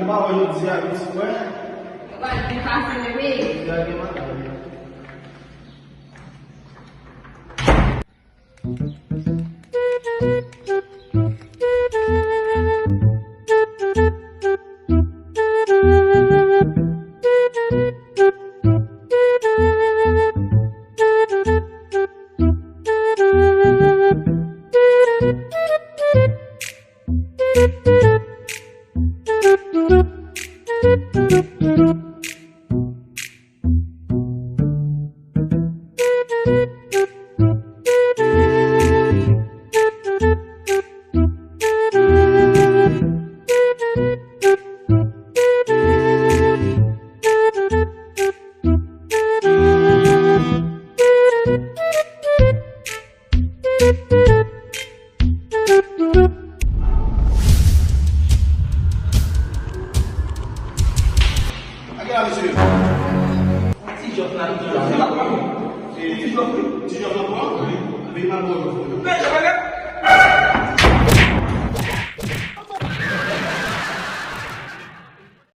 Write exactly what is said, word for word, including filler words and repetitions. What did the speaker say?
nou pa wè jodi a, nou ti frè. Yo pral byen pase, wi. Jodi a gen madanm. Gade la, mesye. Ti jòf la, ti jòf la. Ti jòf, wi. Ti jòf la, wi. Anben, li pa bon, non.